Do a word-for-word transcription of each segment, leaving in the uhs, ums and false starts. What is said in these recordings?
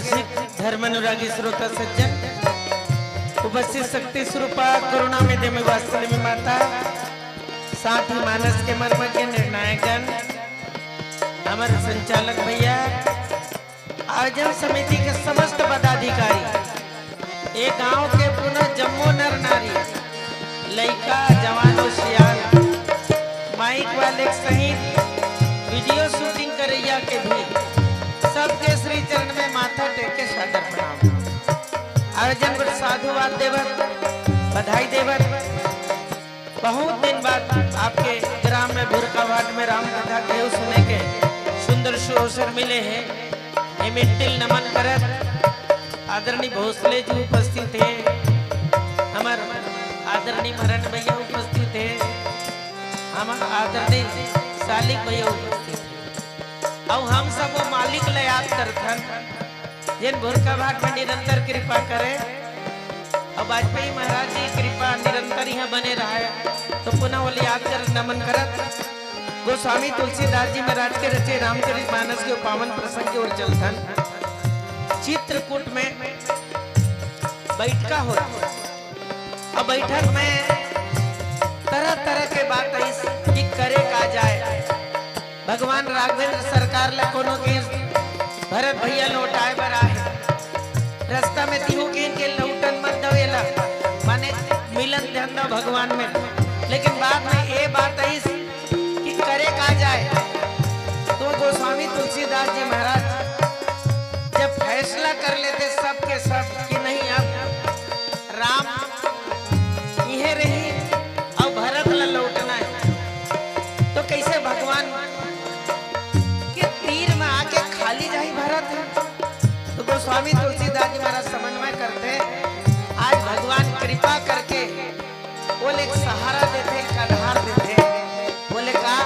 सिख धर्म अनुरागी श्रोता सज्जन, उपस्थित शक्ति स्वरूपा करुणा में देवी वात्सल्य में माता, साथ ही मानस के मर्म के निर्णायकगण, हमर संचालक भैया, आयोजन समिति के समस्त पदाधिकारी, ये गांव के पुनः जम्मो नर नारी, लइका, जवान और सियान, माइक वाले के सहित वीडियो शूटिंग करैया के भी सबके श्री चरण में माथा टेक के सादर प्रणाम। आयोजन बर साधुवाद देवत, बधाई देवत, बहुत दिन बाद आपके ग्राम में भुरकाभाट में राम कथा के सुने के सुंदर सु अवसर मिले हे। एमे तिल नमन करत आदरणीय भोसले जी उपस्थित हे, हमर आदरणीय मरण भैया उपस्थित हे, हमर आदरणीय सालिक भैया उपस्थित हे। अउ हम सब वो मालिक ल याद करथन, जेन भुरकाभाट में निरंतर कृपा करे, अउ वाजपेयी महाराज जी कृपा निरंतर इहाँ बने रहे, तो पुनः ओला याद कर नमन करत गोस्वामी तुलसीदास जी महाराज के रचे रामचरित मानस के पावन प्रसंग के ओर चलथन। चित्रकूट में बैठका होत, अब बैठक में तरह तरह के बात आइस कि करे का जाए। भगवान राघवेंद्र सरकार ला कोनो के भरत भैया लौटाए बर आहे, रास्ता में तिहू के इनके लौटन मत दो एला, माने मिलन ध्यान दो भगवान में। लेकिन बाद में ये बात आइस कि करे का जाए, तो गोस्वामी तुलसीदास जी महाराज जब फैसला कर लेते सब के सब कि नहीं, अब राम इहे रही अउ भरत ला लौटना है, तो कैसे भगवान के तीर में आके खाली जाही भरत? तो गोस्वामी तुलसीदास जी महाराज समन्वय करते, आज भगवान कृपा करके बोले एक सहारा देते, एक आधार देते। बोले का?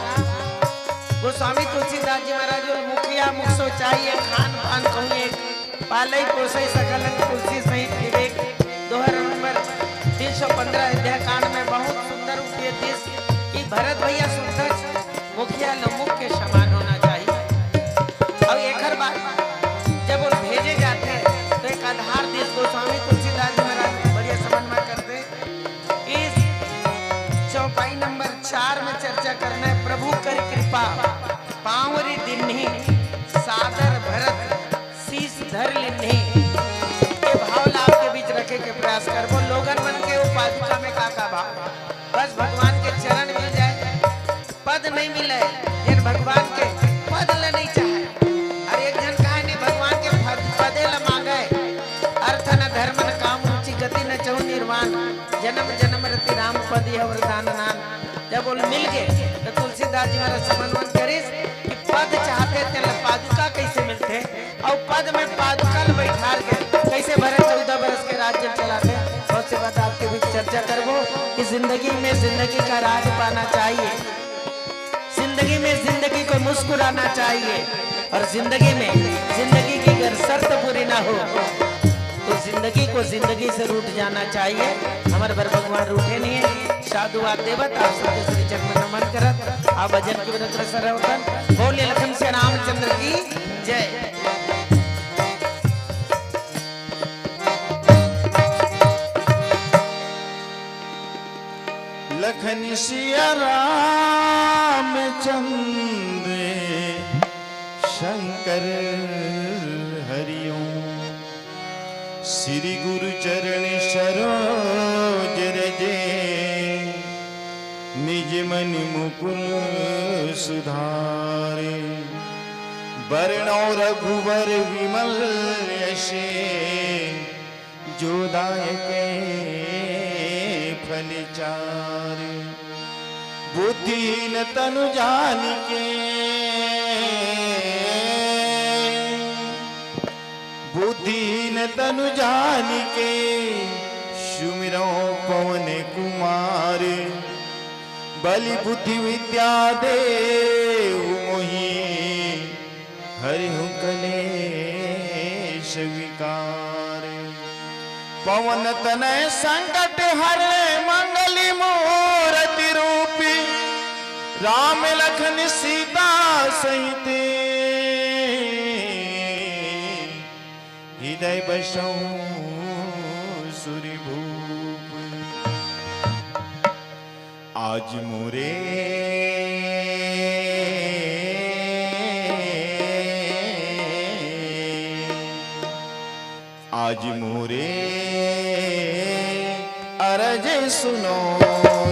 गोस्वामी तुलसीदास जी महाराज बोले, मुखिया मुख सो चाहिए, खान पान कहूँ एक, पालई पोसई सकल अंग, तुलसी सहित विवेक। दोहा नंबर तीन सौ पंद्रह अध्याय कांड में बहुत सुंदर उपदेश कि भरत भैया सुंदर मुखिया ल मुख के समान होना चाहिए। अउ एकर बाद जब वो भेजे जाते, तो एक आधार दिस गोस्वामी तुलसीदास जी महाराज बढ़िया समन्वय करते। इस चौपाई नंबर चार में चर्चा करना है, प्रभु कर कृपा पांवरी दिन्ही, सादर भरत शीश धर लिन्ही। ये भाव ला आपके बीच रखे के प्रयास करबो। लोगन मन के वो पादुका में का का भाव? बस भगवान के चरण मिल जाए, पद नहीं मिले, जेन भगवान के पद ल नहीं चाहे। अउ एक झन कहे नहीं, भगवान के पद, पदे ल मांगे, अर्थ न धर्म न काम रुचि गति न चहु निर्वाण, जन्म जन्म रति राम पद यह वरदान नाम। जब वो मिल गए तो तुलसीदास जी महाराज समन्वय करिस कि पद चाहते तेला पादुका कैसे मिलते, अउ पद में पादुका ल बैठार के कैसे भरत चौदह बरस के राज्य चलाते, बहुत से बात आपके बीच चर्चा करबो कि जिंदगी में जिंदगी का राज पाना चाहिए, जिंदगी में जिंदगी को मुस्कुराना चाहिए, और जिंदगी में जिंदगी की अगर शर्त पूरी ना हो, तो जिंदगी को जिंदगी से रूठ जाना चाहिए। हमर बर भगवान रूठे नहीं है। साधुवाद देवत आप सबके श्री चरण में नमन करत, आप भजन की ओर अग्रसर होतन। बोलिए लखन सिया रामचंद्र की जय। लखन सिया राम चंद्र शंकर हरिओम। श्री गुरु चरण सरोज रजे, निज मन मुकुर सुधारे। बरनउँ रघुबर विमल यशे, जो दायके फल चारे। बुद्धिहीन तनु जानिके, बुद्धिहीन तनु जानिके, सुमिरउँ पवन कुमार। बलि बुद्धि विद्या देहु मोहि, हरिहु कलेश विकार। पवन तनय संकट हरे, मंगल मूरति रूपी, राम लखन सीता सहित। जय बसहु सूरि भूप। आज मोरे, आज मोरे अरज सुनो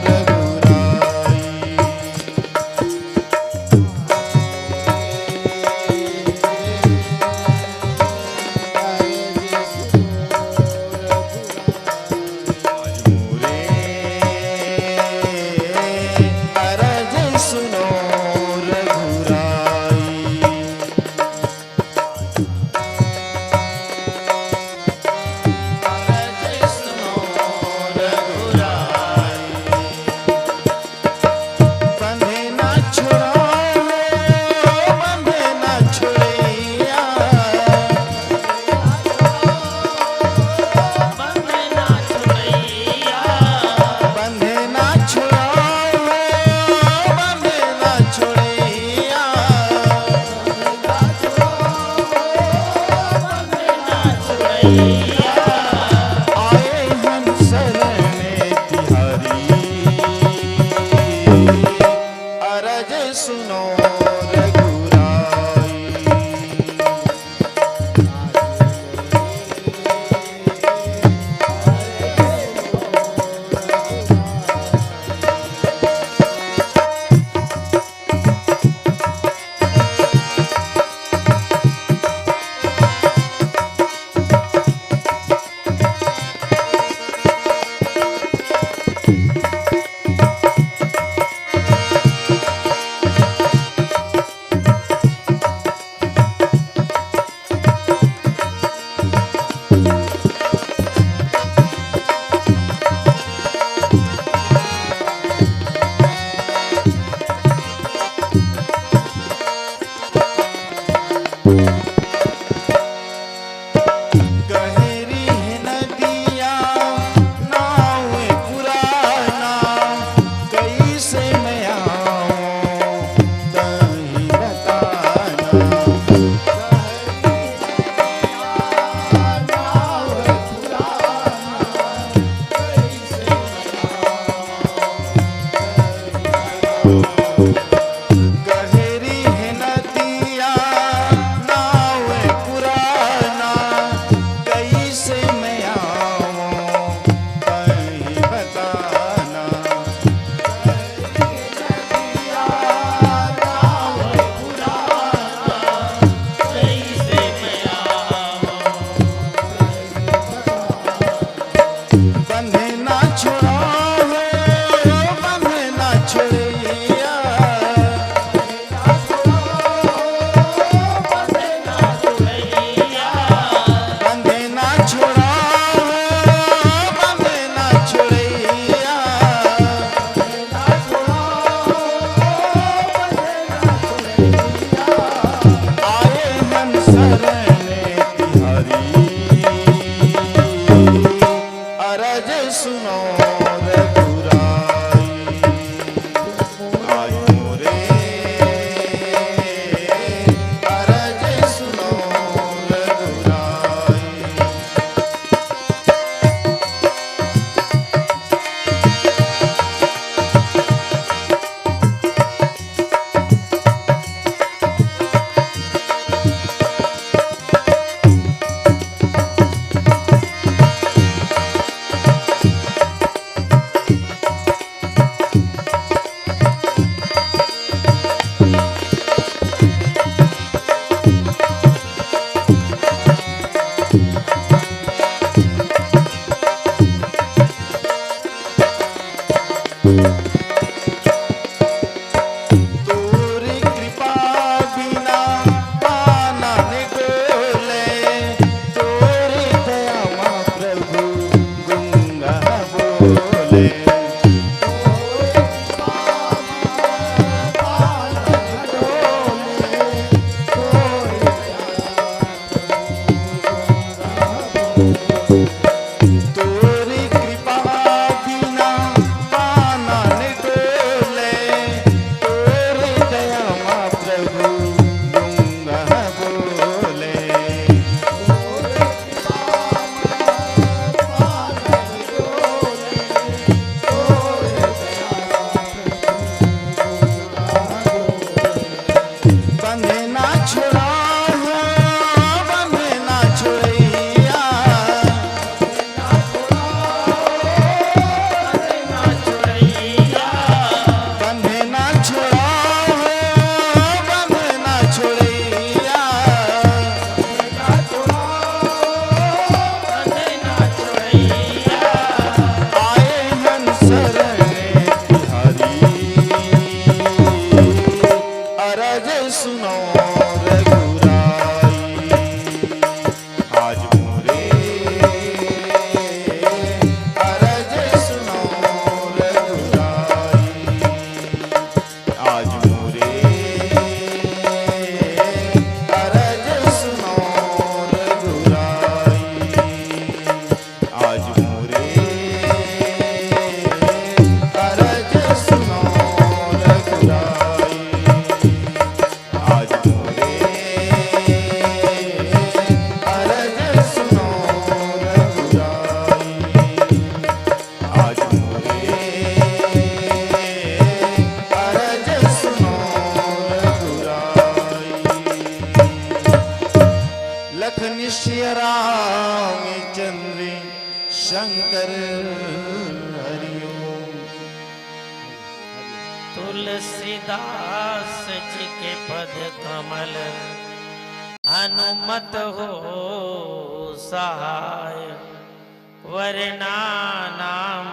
रघुराई। आज मोरे अरज सुनो रघुराई। अरज सुनो रघुराई, आज मोरे अरज सुनो रघुराई, आज मोरे अरज सुनो रघुराई। आज मोरे अरज सुनो रघुराई, आज मोरे अरज सुनो रघुराई, आज मोरे अरज सुनो रघुराई। लखन सिया रामचंद्र शंकर हरिओम। तुलसीदास जी के पद कमल हनुमत हो सहाय। वर्णानाम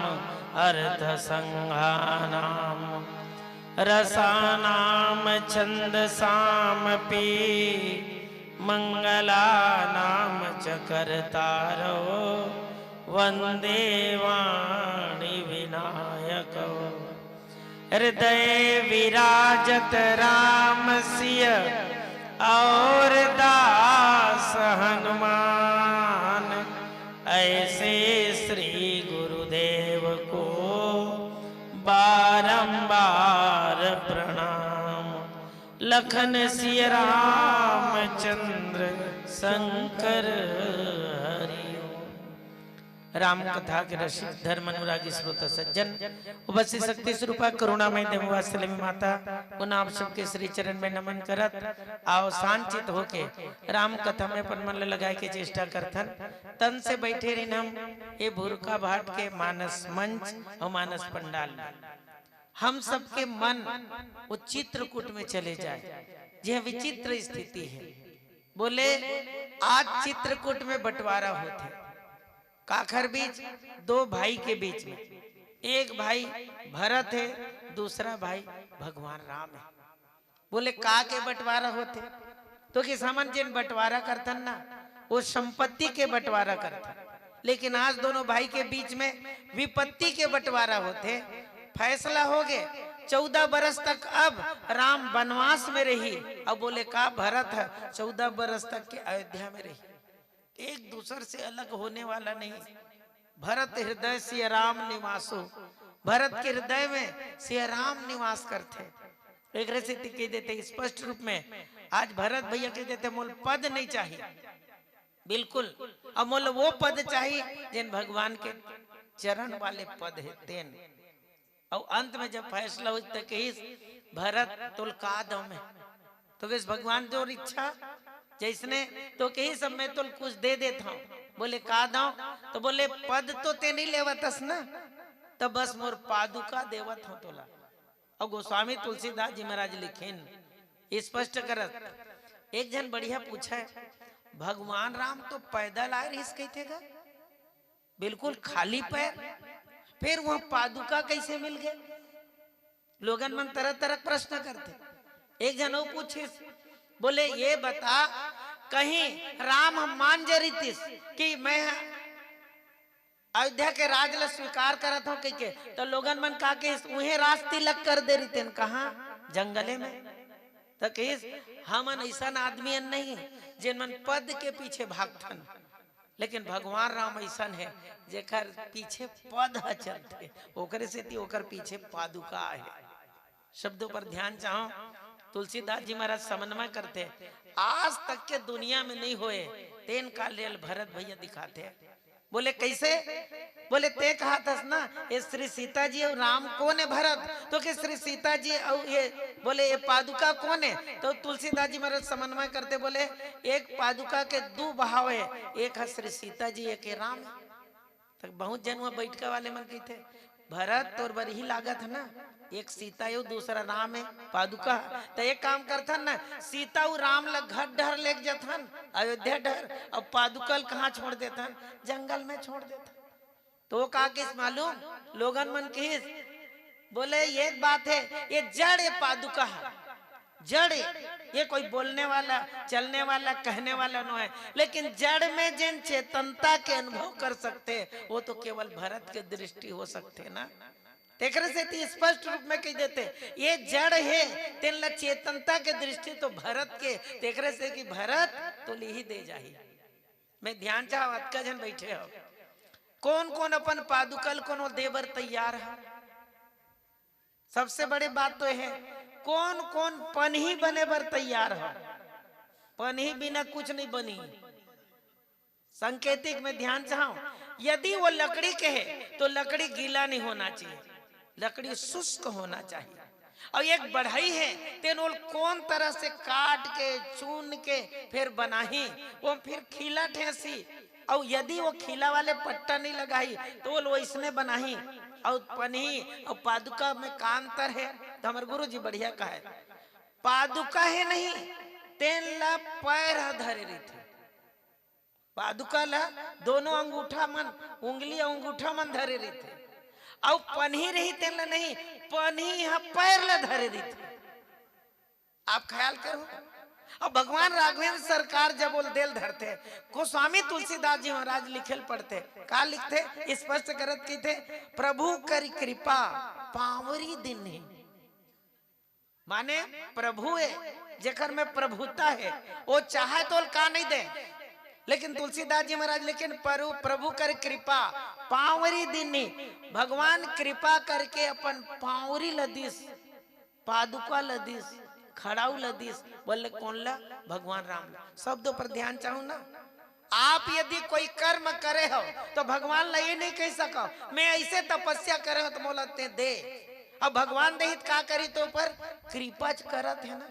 अर्थ संघानाम रसानाम छंदसामपि मंगलानाम च कर्तारौ वंदे वाणी विनायकौ। हृदय विराजत राम सिय और दास हनुमान, ऐसे श्री गुरुदेव को बारंबार प्रणाम। लखन सिय रामचंद्र शंकर हरि ओम। राम कथा के रसिक धर्म अनुरागी श्रोता सज्जन, उपस्थित शक्ति स्वरूपा करुणामय देव वात्सल्य माता, पुनः आप सबके श्री चरण में नमन करत, आओ शांत चित होके राम कथा में अपन मन ल लगाए के चेष्टा करथन। तन से बैठे रहिन हम ये भुरका भाट के मानस मंच और मानस पंडाल में। हम सबके मन वो चित्रकूट में चले जाए, जे विचित्र स्थिति है। बोले, आज चित्रकूट में बंटवारा होथे। काखर बीच? दो भाई के बीच में। एक भाई भरत है, दूसरा भाई भगवान राम है। बोले, का के बंटवारा होथे? तो किस हमन जेन बंटवारा करथन ना, वो संपत्ति के बंटवारा करथन, लेकिन आज दोनों भाई के बीच में विपत्ति के बंटवारा होथे। फैसला हो गए, चौदह बरस तक अब राम वनवास में रही। अब बोले, का भरत ह चौदह बरस तक के अयोध्या में रही? एक दूसर से अलग होने वाला नहीं। भरत हृदय सिय राम निवासो, भरत के हृदय में सिय राम निवास करथे। एकरे सेती कह देथे स्पष्ट रूप में, आज भरत भैया कह देथे, मोल पद नहीं चाहिए, बिल्कुल, अब मोल वो पद चाहिए जेन भगवान के चरण वाले पद है तेन। अउ अंत में जब फैसला होइस त कहिस, भरत तोल का दंव मैं? तो कहिस, भगवान तोर इच्छा जैसने, तो कहिस, अब मैं तोल कुछ दे देत हंव। बोले, का दंव? तो बोले, पद तो तें नहीं लेवत हस ना, त बस मोर पादुका देवत हंव तोला। अउ गोस्वामी तुलसीदास जी महाराज लिखिन, स्पष्ट करत, एक झन बढ़िया पूछे, भगवान राम तो पैदल आए रहिस कहिथे गा, बिल्कुल खाली पैर, फिर वह पादुका कैसे मिल गए? लोगन मन तरह तरह प्रश्न करथे। एक झन अउ पूछिस, बोले, ये बता, कहीं राम ह मान जे रहितिस कि मैं ह अयोध्या के राज ल स्वीकार करत हंव कहिके, त लोगन मन का कहिस, उहें राज तिलक कर दे रहितेन। कहाँ? जंगले में। त कहिस, हमन अइसन आदमी नहीं, जेन मन पद के पीछे भागथन। लेकिन भगवान राम अइसन हे, जेकर पीछे पद ह चलथे, ओकरे सेती ओकर पीछे पादुका हे। शब्दों पर ध्यान चाहो, तुलसीदास जी महाराज समन्वय करथे, आज तक के दुनिया में नहीं होए, तेन का लेल भरत भैया दिखाथे। बोले, कैसे? बोले, तें कहत हस ना, ये श्री सीता जी अउ राम कोन हे भरत? तो के श्री सीता जी अउ ये, बोले, ये पादुका कोन हे? तो तुलसीदास जी महाराज समन्वय करथे, बोले, एक पादुका के दू भाव हे, एक ह श्री सीता जी, एक हे राम हे। त बहुत झन वहाँ बैठका वाले मन कहिथे, भरत तोर बर ही लागत हे ना, एक सीता हे, दूसरा राम हे, पादुका। त एक काम करथन ना, सीता अउ राम ल घर डहर लेग जथन, अयोध्या डहर, अउ पादुका ल कहाँ छोड़ देथन? जंगल में छोड़ देथन। तो वो का कहिस मालूम? लोगन मन कहिस, बोले, एक बात हे, ये जड़, ये पादुका हे। जड़, ये कोई बोलने वाला, चलने वाला, कहने वाला नो है, लेकिन जड़ में जिन चेतनता के अनुभव कर सकते, वो तो केवल भरत के दृष्टि हो सकते ना। तेकरे सेती स्पष्ट रूप में कह देते, ये जड़ है, तेन ला चेतनता के दृष्टि तो भरत के, तेकरे से कि भरत तो लिही दे जाही। मैं ध्यान चाहव, अतका झन बैठे हो, कौन कौन अपन पादुका ल कोनो दे बर तैयार है? सबसे बड़े बात तो यह है, कौन कौन पनही बने बर तैयार हो? पनही बिना कुछ नहीं बनी। संकेतिक में ध्यान चाहो, यदि वो लकड़ी के है तो लकड़ी गीला नहीं होना चाहिए, लकड़ी शुष्क होना चाहिए। और एक बढ़ई है, तेन ओल कौन तरह से काट के, चुन के फिर बनाही, वो फिर खीला ठेसी। और यदि वो खीला वाले पट्टा नहीं लगाही तो ओल वैसने बनाही। और पनही और पादुका में का अंतर है? तो हमर गुरु जी बढ़िया कहे, पादुका है नहीं, तेन ला पैर ह धरे रहिथे। पादुका ला दोनों अंगूठा मन, उंगली अंगूठा मन धरे रहिथे, अउ पनही रही तेन ला नहीं, पनही ह पैर ला धरे रहिथे। आप ख्याल करो, अब भगवान राघवेंद्र सरकार जब ओल देल धरथे, गोस्वामी तुलसीदास जी महाराज लिखेल पढ़थे, का लिखथे? स्पष्ट करत कहिथे, प्रभु करि कृपा पांवरी दीन्ही। माने प्रभु है, जेकर में प्रभुता है, वो चाहे तो का नहीं दे, लेकिन तुलसीदास जी महाराज, लेकिन प्रभु, प्रभु करि कृपा पांवरी दीन्ही, भगवान कृपा करके अपन पांवरी ल दिस, पादुका ल दिस, खड़ाऊ ल दिस, बोले कौन ला? भगवान राम ला। शब्दों पर ध्यान चाहू ना, आप यदि कोई कर्म करे हो तो भगवान ला ये नहीं कह सको, मैं ऐसे तपस्या करे हो तो मोला ते दे। अब भगवान देही त का करी? तो ऊपर कृपा च करत है ना।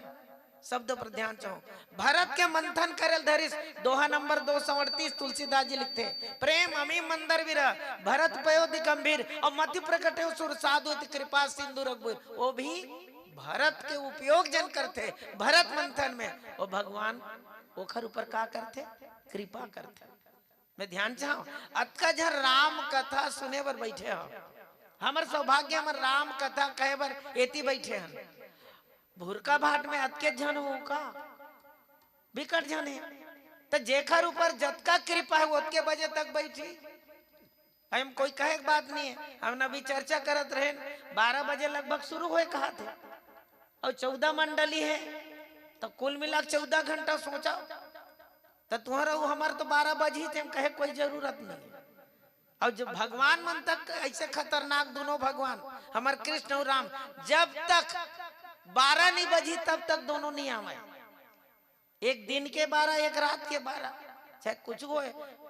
शब्द पर ध्यान चाहो, भरत के मंथन करेल धरिस, दोहा नंबर दो सौ अड़तीस, तुलसीदास जी लिखथे, प्रेम अमी मंदर विरह, भरत पयो दि गंभीर, और मति प्रकटे सुर साधु अति कृपा सिंधु रघुबीर। वो भी भरत के उपयोग जन करथे, भरत मंथन में वो भगवान ओखर ऊपर का करथे? कृपा करथे। मैं ध्यान चाहूं, अतका झन राम कथा सुने बर बैठे हो, हमर सौभाग्य, हमर राम कथा कहे बर एती बैठे हन। भुरका भाट में अतके झन हो का? बिकट झन है। त जेखर ऊपर जतका कृपा है, ओतके बजे तक बैठी। हम कोई कहे के बात नहीं है, हम अभी चर्चा करत रहे, बारह बजे लगभग शुरू होए कहा थे, और चौदह मंडली है, तो कुल मिला के चौदह घंटा सोचा, तो तुम्हारा वो हमार तो बारह बजी थे, हम कहे कोई जरूरत नहीं है। और जब भगवान मन तक ऐसे खतरनाक दोनों भगवान, हमार कृष्ण और राम, जब तक बारह नहीं बजी तब तक दोनों नहीं आवे। एक दिन के बारह, एक रात के बारह, चाहे कुछ हो,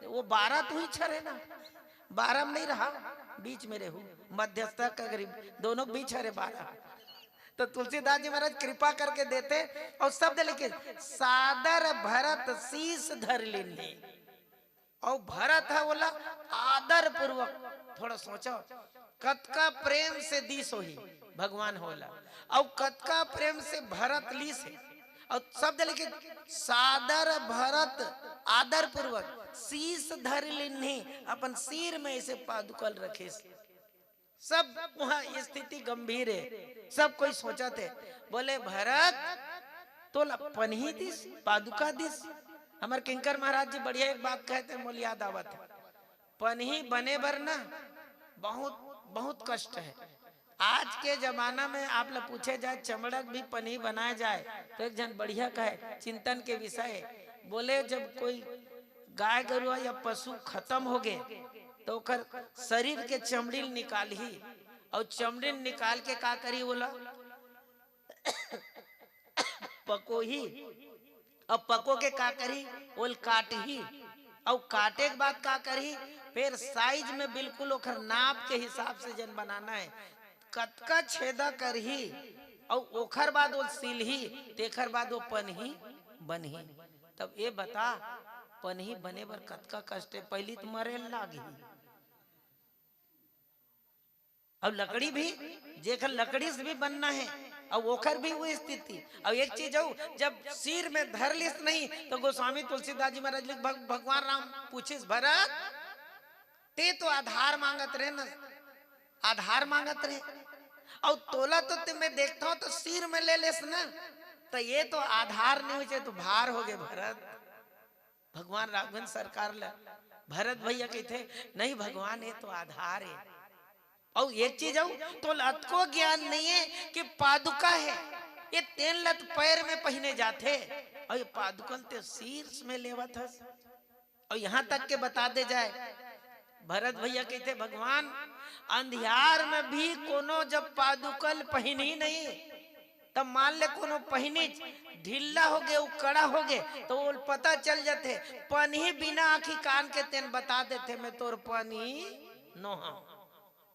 वो बारह तो ही छरे ना, बारह में नहीं रहा, बीच में रहू, मध्यस्थ का गरीब, दोनों के बीच हरे बारह। तो तुलसीदास जी महाराज कृपा करके देते और शब्द लिखे, सादर भरत शीश धर लीन्ही। और भरत है बोला आदर पूर्वक, थोड़ा सोचो, कतका प्रेम से दीस होही भगवान होला, और कतका प्रेम से भरत लीस है। और शब्द लिखे, सादर भरत आदर पूर्वक शीश धर लिन्ही, अपन सिर में ऐसे पादुकल रखे। सब वहाँ स्थिति गंभीर है, सब कोई सोचत है, बोले भरत तोला पनही दिस, पादुका दिस। हमार किंकर महाराज जी बढ़िया एक बात कहे थे, मोल याद आवत है, पनही बने बर ना बहुत बहुत कष्ट है। आज के जमाना में आप ला पूछे जाए, चमड़क भी पनही बनाए जाए, तो एक जन बढ़िया कहे, चिंतन के विषय, बोले जब कोई गाय गरुआ या पशु खत्म हो गए तो ओकर शरीर के चमड़ी ल निकालही, और चमड़ी ल निकाल के का करी बोला? पकोही। अब पको के का करी? ओल काटही। और काटे के बाद का करी? फिर साइज में बिल्कुल ओखर नाप के हिसाब से जन बनाना है, कतका छेदा करही, और ओखर बाद ओल सिलही, तेखर बाद वो पनही बनही। तब ये बता, पनही बने बर कतका कष्ट है, पहली तो मरे लागही। अब लकड़ी भी, जेकर लकड़ी से भी बनना है, अब ओकर भी वो स्थिति। अब एक चीज हो, जब सिर में धर लिस नहीं, तो गोस्वामी तुलसीदास जी महाराज लिख, भग-, भगवान राम पूछिस, भरत, ते तो आधार मांगत रहे ना, आधार मांगत रहे, और तोला तो ते, मैं देखता हूं तो सिर में ले लेस ना, त ये तो आधार नहीं होय, तो भार हो गए भरत। भगवान राघवेंद्र सरकार ला भरत भैया कहिथे, "नहीं भगवान, ये तो आधार है।" अउ एक चीज अउ, तो अतको ज्ञान नहीं है कि पादुका है, ये तेन ल त पैर में पहिने जाथे, अउ ये पादुका ल ते शीर्ष में लेवत हस। अउ यहाँ तक के बता दे जाए, भरत भैया कहिथे, "भगवान, अंधियार में भी कोनो जब पादुका ल पहिनही नहीं, तब मान ले कोनो पहिनी ढिल्ला हो गे, उ कड़ा हो गे, तो वो पता चल जाथे, पनही बिना आँखी कान के तेन बता देथे, मैं तोर पनही नोहा।"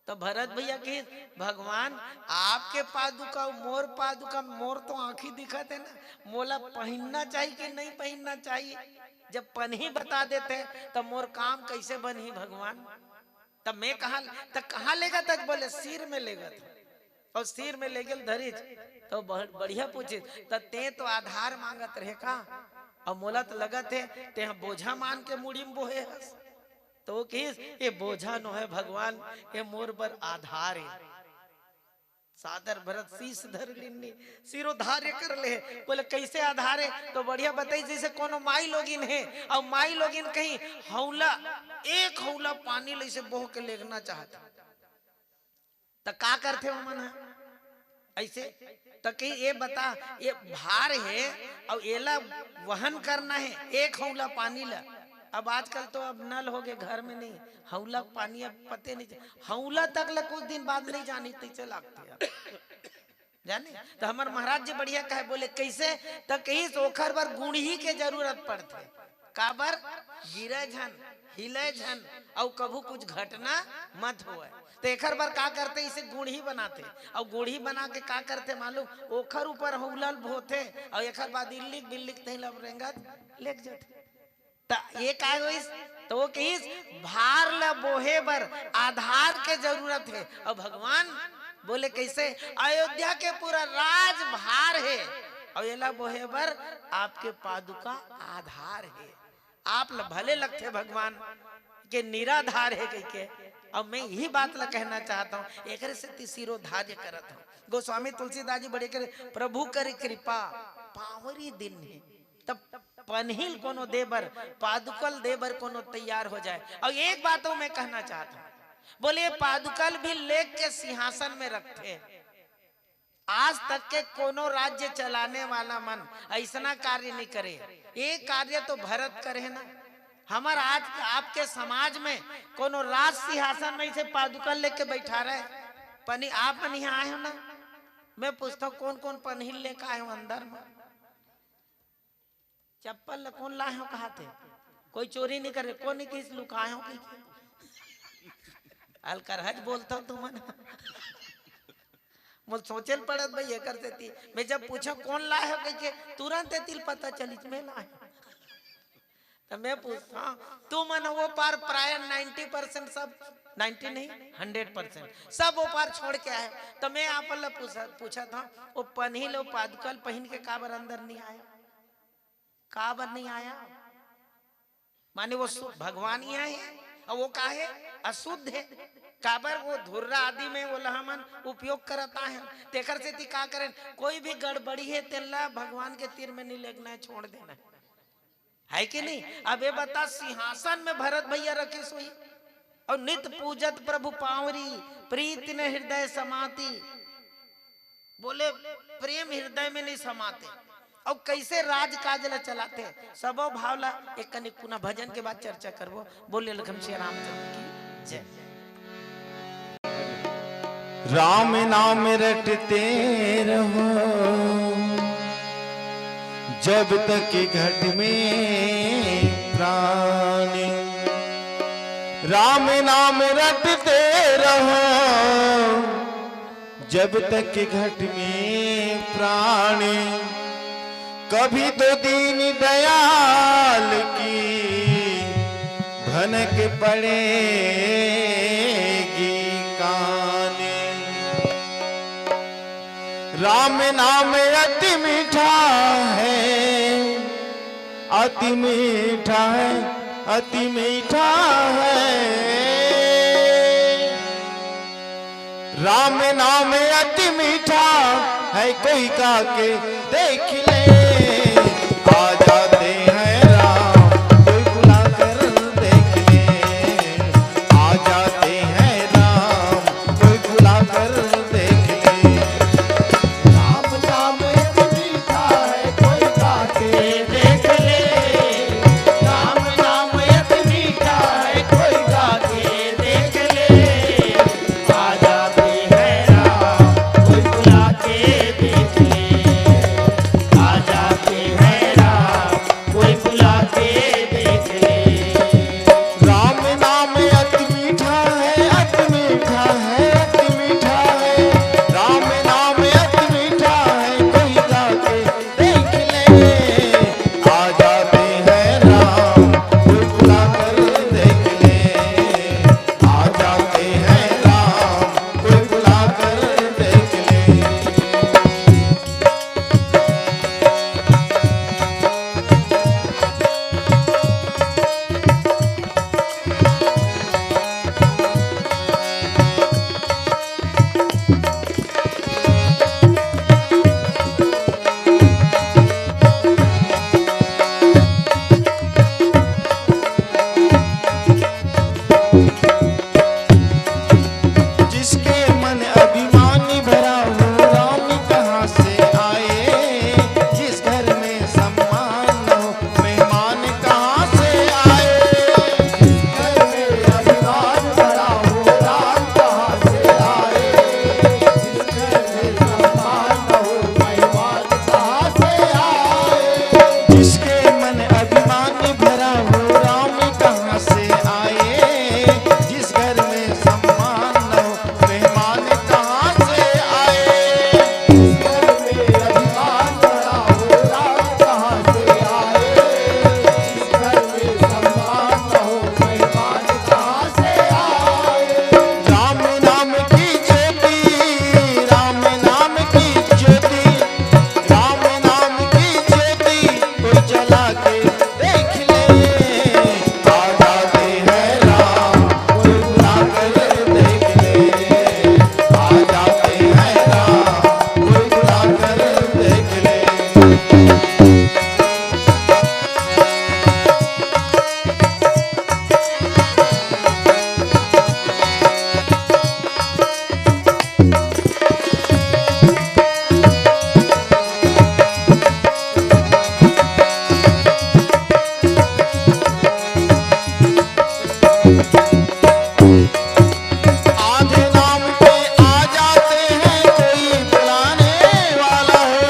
तो भरत भैया कहिस, "भगवान, आपके पादुका, मोर पादुका, मोर तो आँखी दिखत है ना, मोला पहिनना चाहिए कि नहीं पहिनना चाहिए? जब पनही बता देथे, त मोर काम कैसे बनही भगवान?" तब मैं कहा, "त कहाँ लेगत हस?" बोले, "सिर में लेगत हँव।" अउ सिर में लेगे ल धरिस, तो बहुत बढ़िया पूछिस, "त ते तो आधार मांगत रहे का? अउ मोला त लगत हे, ते ह बोझा मान के मुड़ी में बोहे हस।" तो वो कहिस, "ये बोझा नोहे भगवान, ये मोर बर आधार हे।" सादर भरत शीश धर लिन्नी, सिरोधार्य कर ले। बोले, "कैसे आधार हे?" तो बढ़िया बताइस, जैसे कोनो माई लोगिन हे, अउ माई लोगिन कहीं हौला, एक हौला पानी ल ऐसे बोह के लेगना चाहत हे, त का करथे ओमन ह? ऐसे त कही, "ये बता, ये भार हे, अउ एला वहन करना हे, एक हौला पानी ल।" अब आजकल तो अब नल हो गए घर में, नहीं, हौला पानी अब पते नहीं चल-, हौला तक ल कुछ दिन बाद नहीं जानी, तैसे लागथे अब। जाने? तो हमर महाराज जी बढ़िया कहे, बोले, "कैसे?" त कहिस, "ओखर बर गुड़ही के जरूरत पड़थे।" काबर? गिरे झन, हिले झन, अउ कभू कुछ घटना मत होवय। त एखर बर का करथे? इसे गुड़ही बनाथे, अउ गुड़ही बना के का करथे मालूम? ओखर ऊपर हौला ल बोहथे, अउ एखर बाद इल्लिक बिल्लिक तहीं ल रेंगत लेग जाथे। त ये का होइस? त वो कहिस, "भार ल बोहे बर आधार के जरूरत हे।" अउ भगवान बोले, "कैसे?" "अयोध्या के पूरा राज भार हे, अउ एला बोहे बर आपके पादुका आधार हे।" आप ल भले लगथे भगवान के निराधार हे कहिके, अउ मैं यही बात ल कहना चाहत हँव, एकरे सेती सिरोधार्य करत हँव। गोस्वामी तुलसीदास जी बड़े करे, "प्रभु करी कृपा, पाँवरी दीन्ही।" तब पनही ल कोनो दे बर, पादुका ल दे बर कोनो तैयार हो जाए। अउ एक बात अउ मैं कहना चाहत हँव, बोले, "पादुका ल भी लेग के सिंहासन में रखथे।" आज तक के कोनो राज्य चलाने वाला मन अइसना कार्य नहीं करे। ये कार्य तो भरत करे ना। हमर आज आपके समाज में कोनो राज सिंहासन में इसे पादुका लेके बैठा रहे। पनी आप मन यहाँ आए हो ना, मैं पूछता हूँ, कौन कौन पनही लेके आए हो अंदर में? चप्पल ल कौन लाए हो कहाथे? कोई चोरी नहीं करे, कौन नहीं किस लुकाए हो कहिके? अलकरहज बोलता हूँ तुमन। मोर सोचे ल पड़त भाई एकर सेती। मैं जब पूछा, "कौन लाए हो?" कहिके, तुरंत एती ल पता चलिस मैं लाए हँव। त मैं पूछता हँव, तुमन वो पार प्राय नाइंटी परसेंट सब, नाइंटी नहीं, हंड्रेड परसेंट सब वो पार छोड़ के आए हो। त मैं आप ल पूछा, पूछत हँव, वो पनही ल, वो पादुका ल पहिन के काबर अंदर नहीं आए हो? काबर नहीं आए हो? माने वो सु-, भगवान ही है, अउ वो का हे? अशुद्ध हे। काबर? वो धुर्रा आदि में ओला हमन उपयोग करत आए हन। तेकर सेती का करेन? कोई भी गड़बड़ी हे, तेन ला भगवान के तीर में नहीं लेगना हे, छोड़ देना हे। है कि नहीं? अब ये बता, सिंहासन में भरत भैया रखिस होही, अउ नित पूजत प्रभु पाँवरी, प्रीति न हृदय समाती। बोले, प्रेम हृदय में नहीं समाते, अउ कैसे राजकाज ला चलाते, सबो भाव ला एक कनिक पुनः भजन के बाद चर्चा करबो। बोले लखन श्री रामचंद्र की जय। राम नाम रटते रहो, जब तक घट में प्राण। राम नाम रटते रहो, जब तक घट में प्राण। कभी तो दीन दयाल की भनक पड़ेगी कान। राम नाम अति मीठा है, अति मीठा है, अति मीठा है। राम नाम अति मीठा, है कोई का के देख ले, आ जाते हैं राम, कोई बुला कर देख ले, आ जाते हैं राम, कोई बुला कर देख ले। राम नाम अति मीठा है, कोई गा के देख ले। राम नाम अति मीठा है, कोई गा के देख ले। आ जाते हैं राम, कोई बुला के देख ले। आ जाते हैं राम, कोई बुला के देख ले। राम नाम अति मीठा है, अति मीठा है, अति मीठा है। राम नाम अति मीठा है, कोई गा के देख ले। आ जाते हैं राम, कोई बुला कर देख ले। आ जाते हैं राम, कोई बुला कर देख ले। जिसके मन अभिमान भरा हो, राम कहाँ से आए? जिस घर में सम्मान न हो, मेहमान कहाँ से आए? जिस घर में अभिमान भरा हो, राम कहाँ से आए? जिस घर में सम्मान न हो, मेहमान कहाँ से आए? जिसके मन अभिमान भरा हो, राम कहाँ से आए? जिस घर में सम्मान न हो, मेहमान कहाँ से आए? जिस घर में अभिमान भरा हो, राम कहाँ से आए? जिस घर में सम्मान न हो, मेहमान कहाँ से आए? राम नाम की ज्योति, राम नाम की ज्योति, राम नाम की ज्योति कोई जला के देख ले। आ जाते हैं राम, कोई बुला कर देख ले। आ जाते हैं राम, कोई बुला कर देख ले। आधे नाम पे आ जाते हैं कोई बुलाने वाला हो।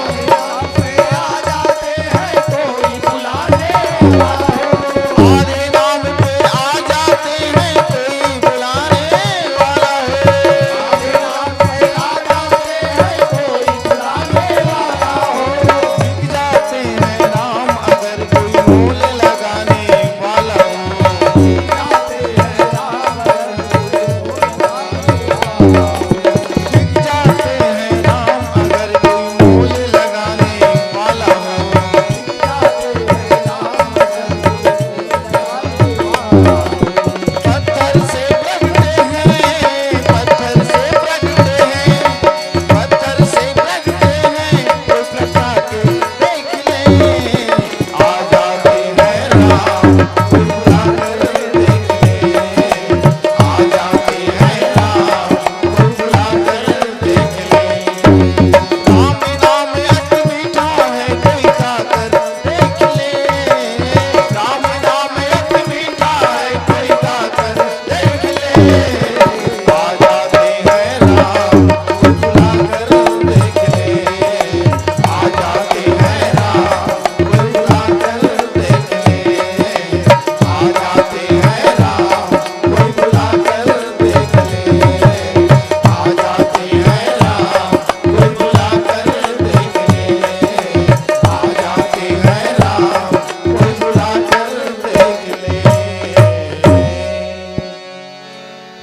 आधे नाम पे आ जाते हैं कोई बुलाने वाला हो। आधे नाम पे आ जाते हैं कोई बुलाने वाला हो। आधे नाम पे आ जाते हैं कोई बुलाने वाला हो। बिक जाते हैं राम अगर कोई मोल लगाने वाला हो। बिक जाते हैं राम अगर कोई मोल लगाने वाला हो। पत्थर से प्रगटे हैं, पत्थर से प्रगटे हैं, पत्थर से प्रगटे हैं, कोई प्रगटा के देख ले। आ जाते हैं राम, कोई बुला कर देख ले। आ जाते हैं राम, कोई बुला कर देख ले। राम नाम अति मीठा है, कोई गा कर देख ले। राम नाम अति मीठा है, कोई गा कर देख ले। आ जाते हैं राम, कोई बुला कर देख ले। आ जाते हैं राम, कोई बुला कर देख ले। आ जाते हैं राम, कोई बुला कर देख ले। आ जाते हैं राम, कोई बुला कर देख ले। आ जाते हैं राम, कोई बुला कर देख ले।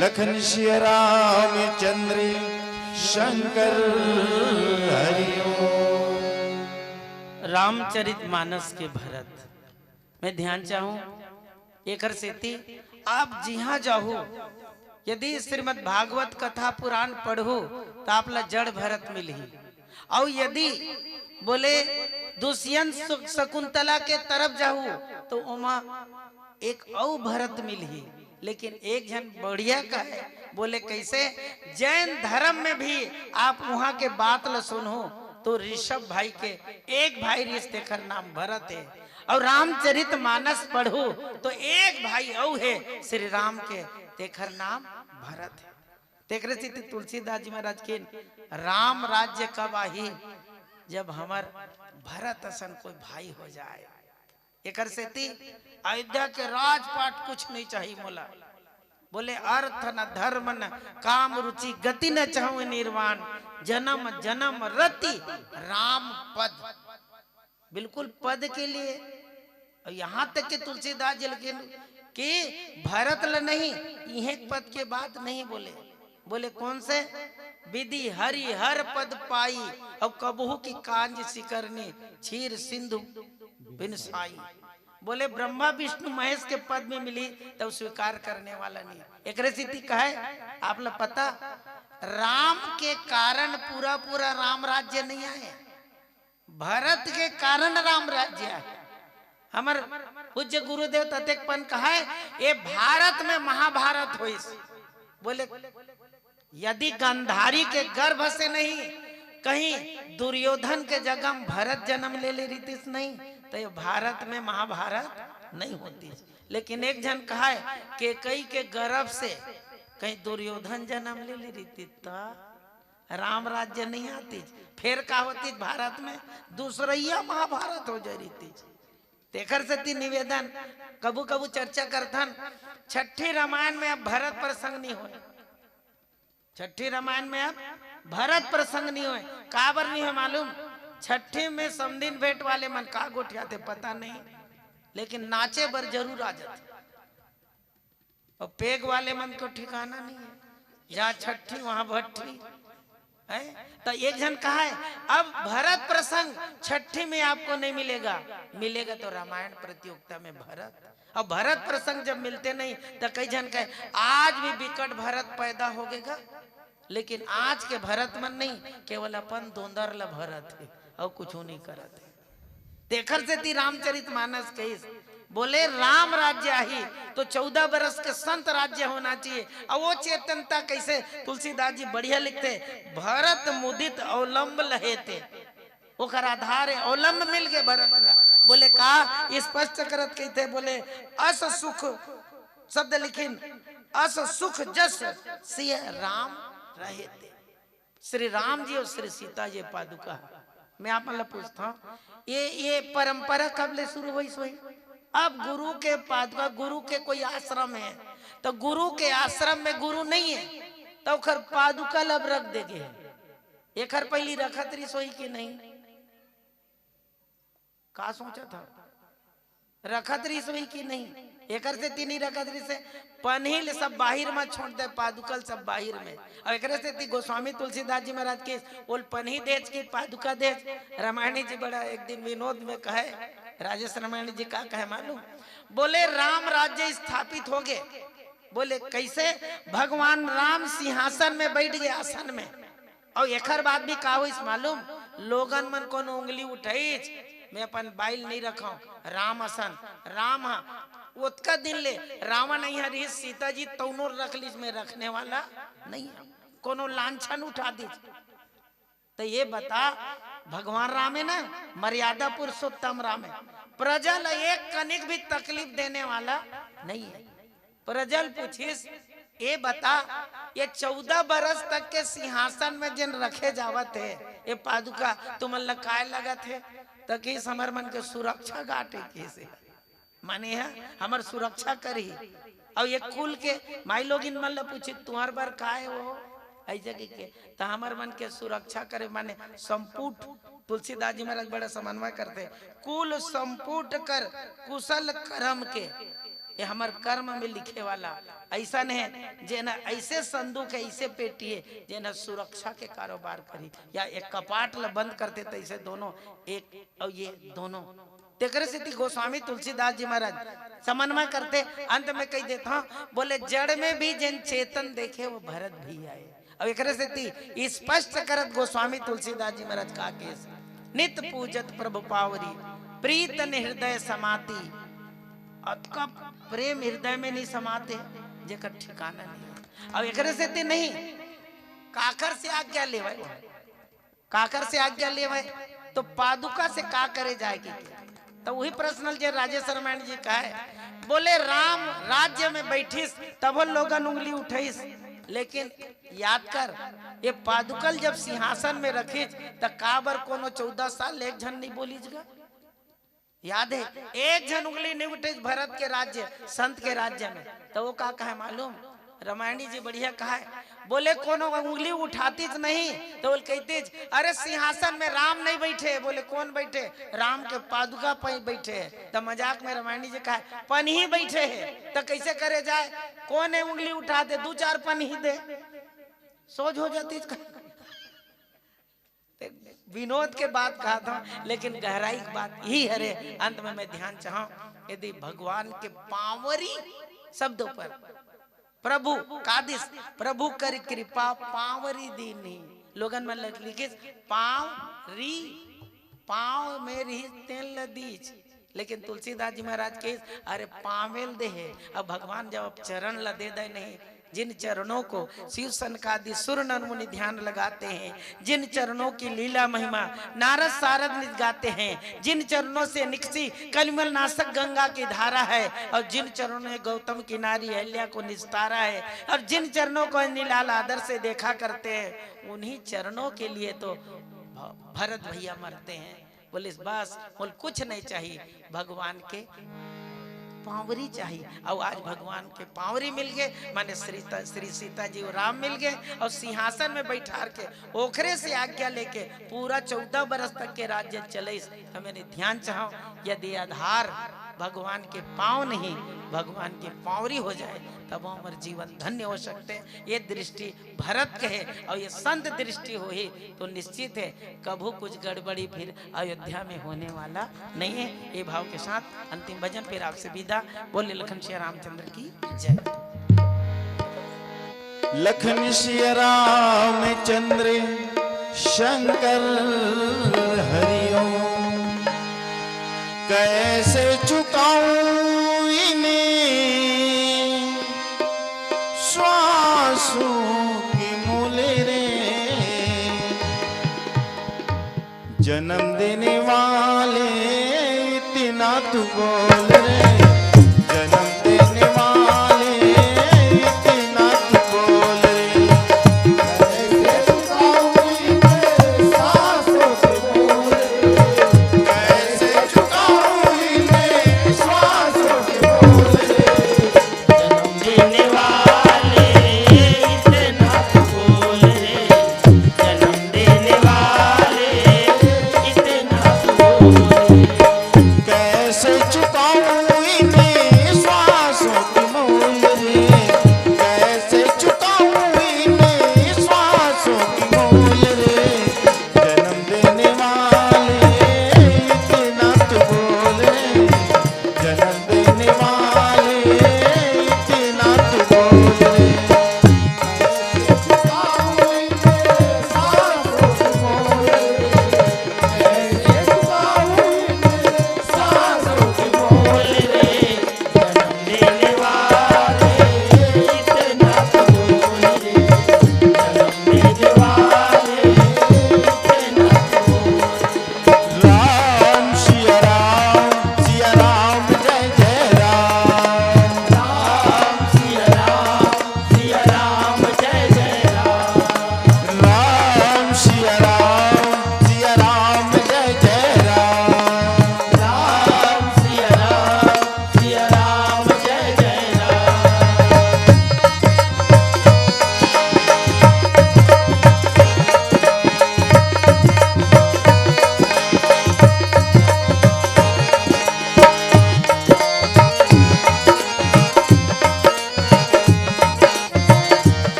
लखन सिया रामचंद्र शंकर हरि ओम। रामचरित मानस के भरत मैं ध्यान चाहूं, एकर सेती आप जिहां जाहू, यदि श्रीमद् भागवत कथा पुराण पढ़हू, त आप ला जड़ भरत मिलही। अउ यदि बोले दुष्यंत सु-, शकुंतला के तरफ जाहू, त ओमा एक अउ भरत मिलही। लेकिन एक झन बढ़िया कहे, बोले कैसे? जैन धर्म में भी आप उहाँ के बात ल सुनहू, त ऋषभ भाई के एक भाई रिहिस, तेखर नाम भरत हे। अउ रामचरित मानस पढ़हू, त एक भाई अउ हे श्री राम के, तेखर नाम भरत हे। तेकरे सेती तुलसीदास जी महाराज के, "राम राज्य कब आही, जब हमर भरत असन कोई भाई हो जाए।" एकर सेती अयोध्या के राजपाट कुछ नहीं चाहिए मोला। बोले, "अर्थ न धर्म न काम रुचि, गति न चाहूं निर्वाण, जन्म जन्म रति राम पद।" बिल्कुल पद के लिए। अउ यहाँ तक कि तुलसीदास जी लिखिन कि भरत ल नहीं, इहें पद के बात नहीं बोले। बोले कौन से? "विधि हरि हर पद पाई, अउ कबहू की कांज सिकरनी, क्षीर सिंधु बिन साई।" बोले ब्रह्मा विष्णु महेश के पद में मिली, तब स्वीकार करने वाला नहीं। एकरे सेती कहे, आप ला पता, राम के कारण पूरा पूरा राम राज्य नहीं आए, भरत के कारण राम राज्य आए। हमर पूज्य गुरुदेव ततेक पन कहे, "ये भारत में महाभारत होइस।" बोले, यदि गांधारी के गर्भ से नहीं, कहीं दुर्योधन के जगह में भरत जन्म ले ले रहितिस नहीं, त ये भारत में महाभारत नहीं होतिस। लेकिन एक झन कहे, "केकई के गर्भ से कहीं दुर्योधन जन्म ले ले रहितिस, त राम राज्य नहीं आतिस।" फेर का होतिस? भारत में दूसरइया महाभारत हो जाए रहितिस। तेखर सेती निवेदन, कभू कभू चर्चा करथन, छठी रामायण में अब भरत प्रसंग नहीं होय। छठी रामायण में अब भरत प्रसंग नहीं होय। काबर नहीं होय मालूम? छठी में समदिन भेंट वाले मन का गोठियाथे पता नहीं, लेकिन नाचे बर जरूर आ जाथे। अउ पेग वाले मन को ठिकाना नहीं है, जहाँ छठी वहाँ भट्ठी है। त एक झन कहा है, "अब भरत प्रसंग छठी में आपको नहीं मिलेगा, मिलेगा तो रामायण प्रतियोगिता में भरत।" अब भरत प्रसंग जब मिलते नहीं, त कई झन कहे, "आज भी बिकट भरत पैदा होगेगा।" लेकिन आज के भरत मन नहीं, केवल अपन दोंदर ल भरत हे, अउ कुछू नहीं करत हे। तेखर सेती रामचरित मानस कहिस, बोले, "राम राज्य आही, तो चौदह बरस के संत राज्य होना चाहिए।" अउ वो चेतनता कैसे? तुलसीदास जी बढ़िया लिखथे, "भरत मुदित अवलंब लहे ते।" ओकर आधार हे, अवलंब मिल गे भरत ला। बोले का? स्पष्ट करत कहिथे, बोले, "अस सुख", शब्द लिखिन, "अस सुख जस सिय राम रहे ते।" श्री राम जी अउ श्री सीता जी पादुका। मैं आप मन ल पूछथंव, ये, ये परंपरा कब ले शुरू होइस होही? अब गुरु के पादुका, गुरु के कोई आश्रम हे, त गुरु के आश्रम में गुरु नहीं हे, त ओखर पादुका ल अब रख दे गे हे। एखर पहिली रखत रिहिस होही कि नहीं? का सोचत हव? रखत रिहिस होही कि नहीं? एकर सेती नहीं रखत रिहिस हे, पनही ल सब बाहिर म छोड़ दे, पादुका ल सब बाहिर में। अउ एकरे सेती गोस्वामी तुलसीदास जी महाराज के ओल पनही देच की पादुका देच। रामायणी जी बड़ा एक दिन विनोद में कहे, राजेश रामायणी जी का कहे मालूम? बोले, "राम राज्य स्थापित हो गे।" बोले, "कैसे?" "भगवान राम सिंहासन में बैठ गे, आसन में।" अउ एखर बाद भी का होइस मालूम? लोगन मन कोनो उंगली उठाइस, मैं अपन बाइल नहीं रखंव, राम असन, राम ह। ओतका दिन ले रावण इहाँ रिहिस, सीता जी तउनो रख लिस, मैं रखने वाला नहीं हंव। कोनो लांछन उठा दिस। त ये बता, भगवान राम हे ना, मर्यादा पुरुषोत्तम राम हे, प्रजा ल एक कनिक भी तकलीफ देने वाला नहीं हे। प्रजा ल पूछिस, "ये बता, ये चौदह बरस तक के सिंहासन में जिन रखे जावत हे, ये पादुका तुमन ल काय लगत हे?" त कहिस, "हमर मन के सुरक्षा गार्ड हे," कहिस हे। माने ह, हमर सुरक्षा करही। अउ ये कुल के माई लोगिन मन ल पूछिस, "तुंहर बर काय हे वो?" ऐसे कहिके, त हमर मन के सुरक्षा करे, माने संपुट, तुलसीदास जी महाराज बड़ा समन्वय करथे, "कुल संपुट कर कुशल करम के।" ये हमर कर्म में लिखे वाला अइसन हे, जेन ह अइसे संदूक हे, अइसे पेटी हे, जेन ह सुरक्षा के कारोबार करही, या एक कपाट ल बंद करथे त अइसे दोनों एक अउ ये दोनों। तेकरे सेती गोस्वामी तुलसीदास जी महाराज समन्वय करथे, अंत में कहि देत हंव, बोले, "जड़ में भी जिन चेतन देखे वो भरत भी आए।" अउ एकरे सेती स्पष्ट करत गोस्वामी तुलसीदास जी महाराज का केस, "नित पूजत प्रभु पावरी, प्रीत न हृदय समाती।" अतका प्रेम हृदय में नहीं समाते, जेकर ठिकाना नहीं। अउ एकरे सेती नहीं, काकर से आज्ञा लेवय, काकर से आज्ञा लेवय, तो पादुका से का करे जाय के? तो वही प्रश्न ल जे राजेश रामायण जी कहे, बोले, "राम राज्य में बैठिस, तभो लोगन उंगली उठइस, लेकिन याद कर, ये पादुका ल जब सिंहासन में रखिस, त काबर कोनो चौदह साल एक झन नहीं बोलिस गा?" याद हे, एक झन उंगली नहीं उठे भरत के राज्य, संत के राज्य में। तो वो का कहे मालूम? रामायणी जी बढ़िया कहे, बोले, "कोनो उंगली उठातिस नहीं।" तो बोले, कहितिस, "अरे, सिंहासन में राम नहीं बैठे।" बोले, "कोन बैठे?" "राम के पादुका पै बैठे हे।" तो मजाक में रामायणी जी कहे, "पनही बैठे हे।" तो कैसे करे जाय? कोन हे उंगली उठा दे, दू चार पनही दे, सोझ हो जातिस। ते विनोद के बात कहा था, लेकिन गहराई की बात यही हरे। अंत में मैं ध्यान चाहूं, यदि भगवान के पांवरी शब्दों पर, प्रभु कादिस, "प्रभु करि कृपा पांवरी दीन्ही।" लोगन मन ल लिखिस, "पांवरी, पांव में रहिस तेन ल दीस।" लेकिन तुलसीदास जी महाराज कहिस, "अरे, पांवे ल दे हे।" अब भगवान जब चरण ल दे दे नहीं, जिन चरणों को शिव सनकादि सुर नर मुनि ध्यान लगाते हैं, जिन चरणों की लीला महिमा नारद सारद निज गाते हैं, जिन चरणों से निकसी कलिमल नाशक गंगा की धारा है, और जिन चरणों ने गौतम की नारी अहल्या को निस्तारा है, और जिन चरणों को निलाल आदर से देखा करते हैं, उन्हीं चरणों के लिए तो भ-, भरत भैया मरते हैं। बोलिस, "बस, मोला कुछ नहीं चाहिए, भगवान के पांवरी चाहिए।" अउ आज भगवान के पांवरी मिल गए, माने श्री त-, श्री सीता जी अउ राम मिल गए, अउ सिंहासन में बैठार के ओखरे से आज्ञा लेके पूरा चौदह बरस तक के राज्य चलइस। तो मैं ध्यान चाहूं, यदि आधार भगवान के पांव नहीं, भगवान के पांवरी हो जाए, तब हमर जीवन धन्य हो सकते हैं। ये दृष्टि भरत के हे अउ ये संत दृष्टि होही, तो निश्चित हे कभू कुछ गड़बड़ी फिर अयोध्या में होने वाला नहीं है। ये भाव के साथ अंतिम भजन, फिर आपसे विदा। बोले लखन सिया रामचंद्र की जय। लखन सिया रामचंद्र शंकर हरिओम। कैसे चुकाऊं इन्हें श्वासों के मोल रे, जन्म देने वाले इतना तू बोल रे, जन्म देने वाले